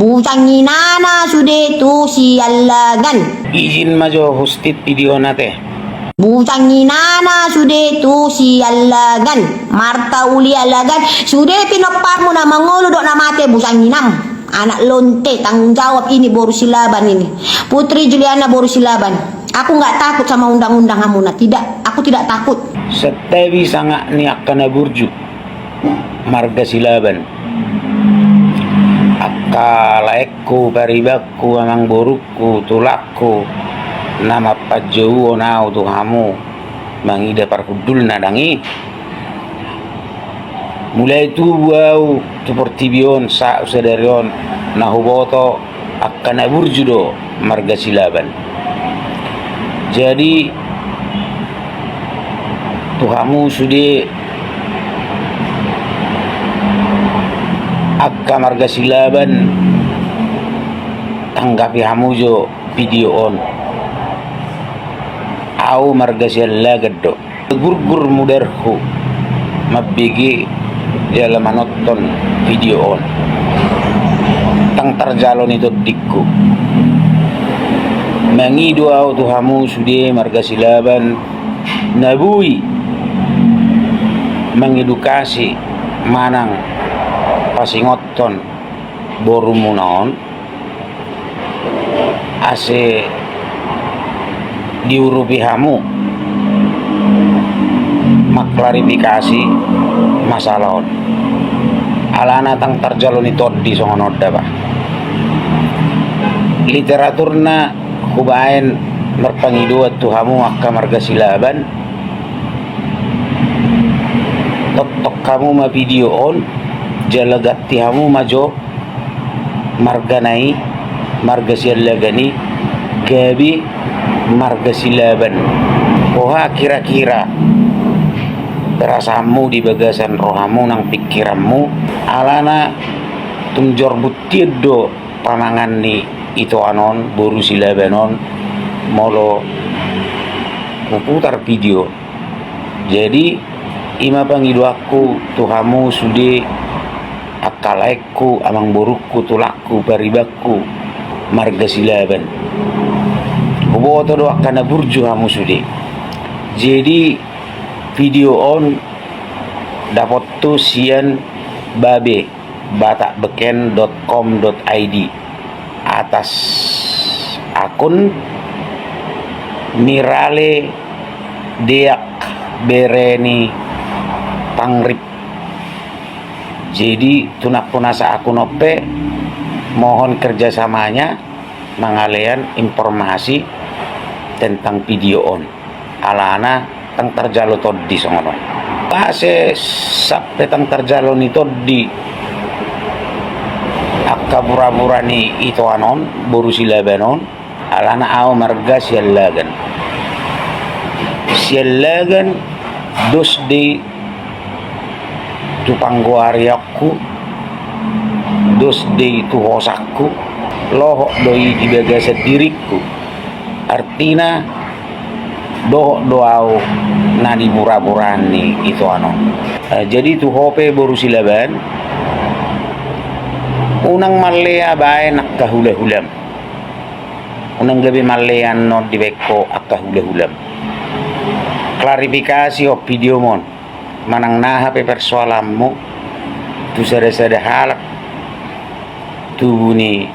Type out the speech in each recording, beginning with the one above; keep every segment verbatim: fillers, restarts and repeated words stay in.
Busang inana sude tu siallagan. Izin ma jo hustit video na te. Busang inana sude tu siallagan. Marta uli alagan. Sude pinomparmu na mangolu dohot na mate, busang inam. Anak lonte, tanggung jawab ini boru Silaban ini. Putri Juliana boru Silaban. Aku nggak takut sama undang-undang hamuna. Tidak, aku tidak takut. Santabi sangap ni angka na burju marga Silaban. Angka laengku, paribanku, amangborungku, tulangku, na mampanjouhon ahu tu hamu mangida parhundulna ndang i. Mulai tubu ahu tu portibi on sahat tu sadari on, na huboto angka na burju do marga Silaban. Jadi tu hamu sude angka marga Silaban, tanggapi hamu jo video on. Ahu marga Siallagan do. Gurgur mudarhu mambege jala manonton video on. Ndang tarjalo ni tondingku. Mangido ahu tu hamu sude marga Silaban na boi mangedukasi manang pasingothon borumuna on, ase diurupi hamu mangklarifikasi masalah on. Alana ndang tarjalo ni tondi songon on da bah. Literaturna hubaen marpangidoan tu hamu angka marga Silaban, toktok hamu ma video on, jala ganti hamu ma jo margana i, marga Siallagan i, gabe marga Silaban. Boha kira-kira perasaanmu di bagasan rohamu nang pingkiranmu? Alana tung jorbut tian do pamangan ni itoan on, boru Silaban on, molo huputar video. Jadi ima pangidoanku tu hamu sude angka laengku, amangborungku, tulangku, paribanku, marga Silaban. Huboto do angka na burju hamu sude. Jadi video on dapothu sian Babe, batak beken dot com dot I D, atas akun Mirale Deak Bereni Pangrip. Jadi tu nampunasa akun on pe mohon kerjasamanya mangalean informasi tentang video on. Alana ndang tarjalo tondi songon on. Ase sampe ndang tarjalo ni tondi angka burabura ni itoan on, boru Silaban on, alana ahu marga Siallagan. Siallagan dos do i tu panggoarionku, dos do i tu hosangku, lohot do i di bagasan diringku. Artina dohot do ahu na di burabura ni itoan on. Eh, jadi tu ho pe boru Silaban, unang mallea baen angka hulahulam. Unang gabe mallea annon dibaen ho angka hulahulam. Klarifikasi ho videom on manang na aha pe persoalanmu tu sada-sada halak tubu ni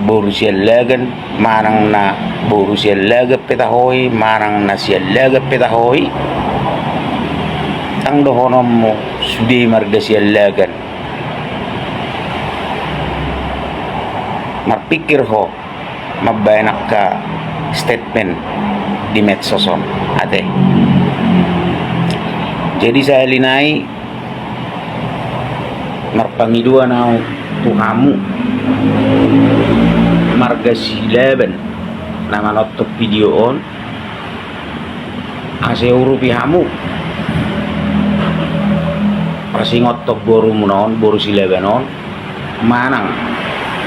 boru Siallagan, manang na boru Siallagan pe taho i, manang na Siallagan pe taho i. Ndang dohononmu sude marga Siallagan. Marpikir ho mambaen angka statement di medsos on, ate. Jadi sahali nai marpangidoan ahu tu hamu marga Silaban na manonton video on, ase urupi hamu pasingothon borumuna on, boru Silaban on, manang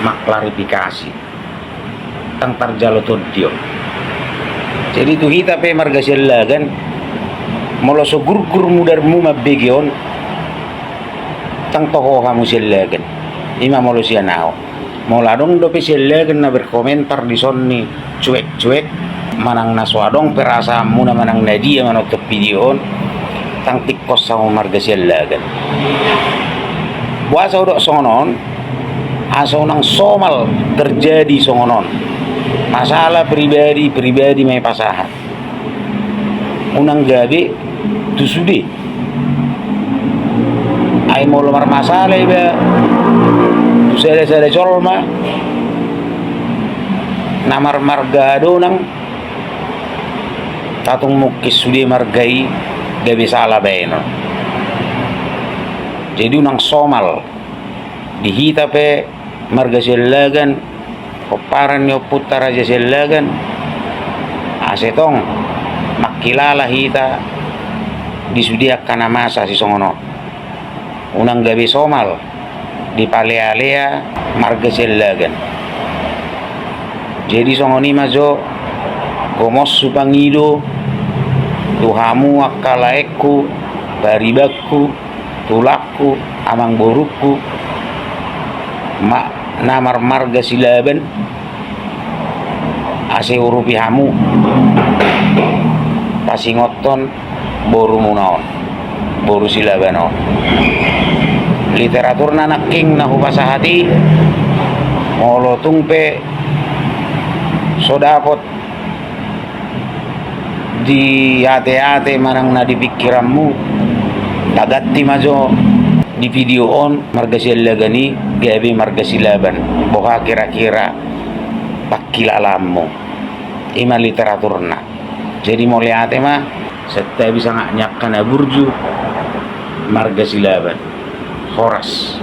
mangklarifikasi. Ndang tarjalo tondi on. Jadi tu hita pe marga Siallagan, molo so gurgur mudarmu mambege on, ndang toho hamu Siallagan. Ima molo sian ahu. Molo adong dope siallagan na berkomentar di son ni cuek-cuek, manang na so adong perasaanmuna manang na dia manonton video on, ndang tingkos hamu marga siallagan. Boasa hudok songon on? Asa unang somal terjadi songon on. Masalah pribadi, pribadi ma i pasahat. Unang gabe tu sude. Ai molo marmasalah iba tu sada-sada jolma na marmarga donang, tatung mungkin sude marga i gabe sala baenon. Jadi unang somal di hita pe marga siallagan, pomparan ni ompunta raja siallagan, asa tong mangkilala hita di sude angka na masa sisongon on. Unang gabe somal dipalea-lea marga siallagan. Jadi songon i ma jo, gomos hupangido tu hamu angka laengku, paribanku, tulangku, amangborungku, ma-, na marmarga Silaban, asa huurupi hamu pasingothon borumuna on, boru Silaban on. Literaturna nangkin na hupasahat i, molo tung pe so dapot di ate-ate manang na di pingkiranmu, taganti ma jo di video on marga Siallagan i gabe marga Silaban. Boha kira-kira pangkilalaanmu? I ma literaturna. Jadi mauliate ma, santabi sangap ni angka na burju marga Silaban. Horas.